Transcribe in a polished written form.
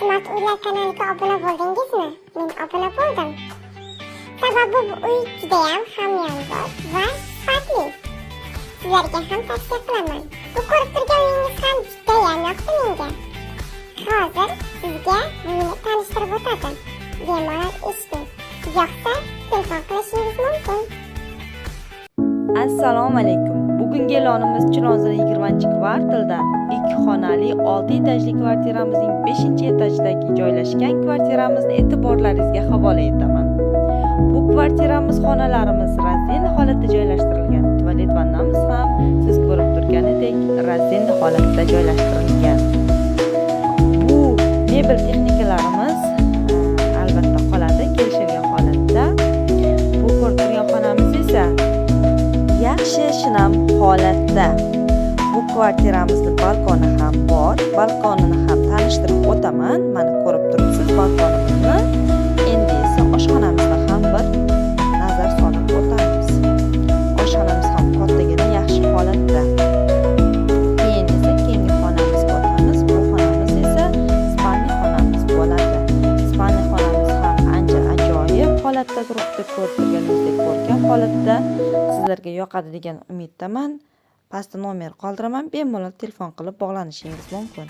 Smart Uylar kanaliga obuna bo'ldingizmi? Men obuna bo'ldim. Sababi bu uy judayam hamyonbop va sifatli. Sizlarga ham tavsiya qilaman. Bu ko'rib turgan uyingiz ham judayam yoqdi menga. Hozir sizga buni tanishtirib o'tadi. Bemalol eshiting. Yoqsa, telefon qilishingiz mumkin. Assalomu alaykum. Bugungi e'lonimiz Chilonzor 20-kvartalda 2 xonali 6 etajli kvartiramizning 5-etajidagi joylashgan kvartiramizni e'tiborlaringizga havola etaman. Bu kvartiramiz xonalarimiz раздельный holatda joylashtirilgan. Tualet, vannamiz ham siz ko'rib turganidek раздельный holatda joylashtirilgan. Bu mebel texnikalarimiz albatta qoladi kelishilgan holatda. Bu ko'rib turgan xonamiz esa yaxshi shinam holatda. Bu kvartiramizni balkoni ham bor. Balkonini ham tanishtirib o'taman. Mana, ko'rib turibsiz balkonimizni. Endi esa oshxonamizni ham bir nazar solib o'tamiz. Oshxonamiz ham kattagina, yaxshi holatda. Keyin esa keyingi xonamizga o'tamiz. Bu xonamiz esa спальный xonamiz bo'ladi. Спальный xonamiz ham ancha ajoyib holatda turibdi. Ko'rib turganingizdek ko'rkam holatda. Sizlarga yoqadi degan umiddaman. Pastda nomer qoldiraman. Bemalol telefon qilib bog'lanishingiz mumkin.